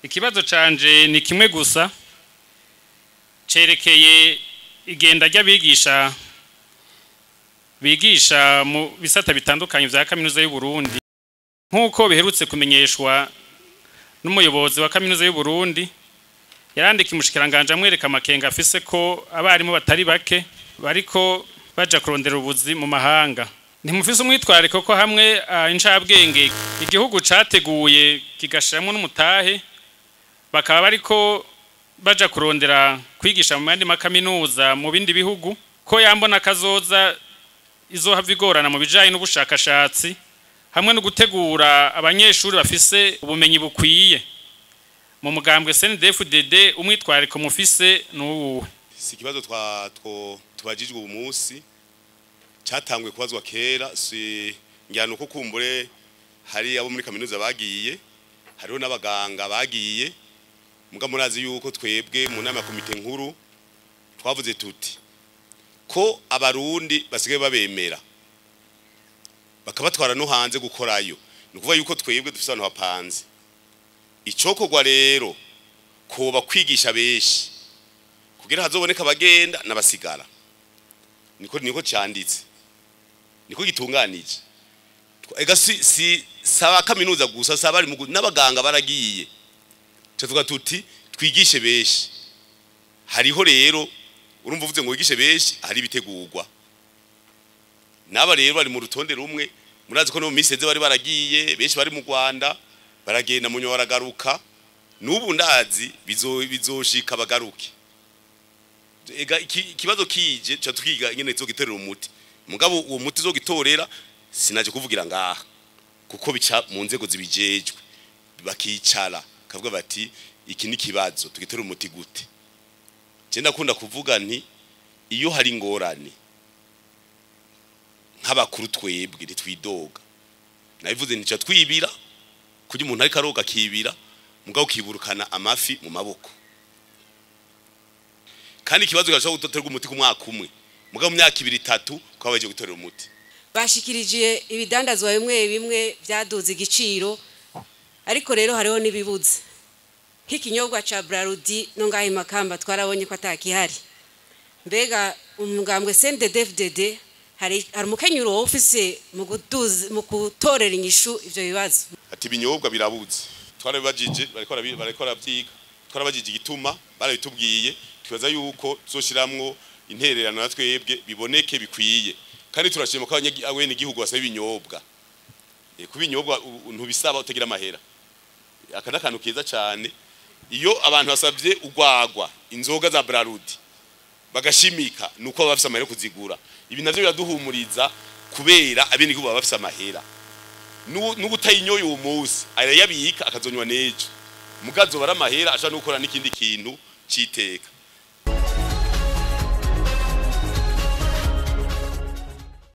Ikibazo canje ni kimwe gusa, cerekeye igenda ry'abigisha bigisha mu bisata bitandukanye vya kaminuza y'u Burundi, nk'uko biherutse kumenyeshwa n'umuyobozi wa kaminuza y'u Burundi. Yarandika umushikiranganje amwereka amakenga afise ko abarimu batari bake bariko baja kurondera ubuzi mu mahanga. Ntimufise umwitwariko ko hamwe incabwenge igihugu categuye kigashiramwo n'umutahe bakaba bariko baja kurondera kwigisha mu yandi makaminuza mu bindi bihugu, ko yambona kazoza izohava igorana mu bijanye n'ubushakashatsi hamwe no gutegura abanyeshuri bafise ubumenyi bukwiye? Mu mugambwe CNDD-FDD umwitwariko mufise n'uwuhe? Si ikibazo tubajijwe uyu munsi, cyatanguye kubazwa kera. Si njyana uko kumbure hari abo muri kaminuza bagiye, hariho n'abaganga bagiye. Muga murazi yuko twebwe mu nama ya komite nkuru twavuze tuti ko Abarundi basigaye babemera bakabatwara no hanze gukorayo, ni ukuvuga yuko twebwe dufise abantu bapanze. Icokorwa rero koba kwigisha benshi kugira hazoboneka abagenda n'abasigara. Niko cyanditse, niko gitunganije. Ega si saba kaminuza gusa, saba ari n'abaganga baragiye. Tuvuga tuti twigishe benshi. Hariho rero urumva uvuze ngo wigishe benshi, hari ibitegurwa. Naba rero bari mu rutonde rumwe. Murazi ko no mu minsi iheze bari baragiye benshi, bari mu Rwanda, baragenda mu baragaruka. N'ubu ndazi bizoshika bagaruke. Ega ikibazo kije ca tukiga ingene tuzogitorera umuti. Mugabo uwo muti uzogitorera sinaje kuvugira ngaha, kuko bica mu nzego zibijejwe, bakicara kavuga bati iki ni kibazo tugitorera umuti gute. Je ndakunda kuvuga nti iyo hari ingorane nk'abakuru twebwe ntitwidoga. Nabivuze ntica twibira kugira umuntu ariko aroga akibira, mugabo ukiburukana amafi mu maboko. Kandi ikibazo gashobora gutorerwa umuti ku mwaka umwe, mugabo mu myaka ibiri itatu ukaba waje gutorera umuti. Bashikirije ibidandazwa bimwe bimwe byaduze igiciro, ariko rero hariho n'ibibuze nk'ikinyobwa ca Brarudi. No ngaho Makamba twarabonye ko atakihari. Mbega umugambwe CNDD-FDD hari umukenyuro ufise mu guduza, mu gutorera inyishu ivyo bibazo? Ati ibinyobwa birabuze, twarabibajije, bariko baravyiga. Twarabajije igituma, barabitubwiye. Twibaza yuko tuzoshiramwo intererano na twebwe biboneke bikwiye. Kandi turashima ko abenegihugu basaba ibinyobwa. Kuba ibinyobwa ntubisaba utagira amahera, aka n'akantu keza cyane. Iyo abantu basabye urwagwa, inzoga za Brarudi, bagashimika, nuko baba bafise amahera yo kuzigura. Ibi navyo biraduhumuriza kubera abenegihugu baba bafise amahera. N'ubutayinyoye uwo munsi arayabika akazonywa n'ejo, mugazo bara amahera ashobora no gukora n'ikindi kintu c'iteka.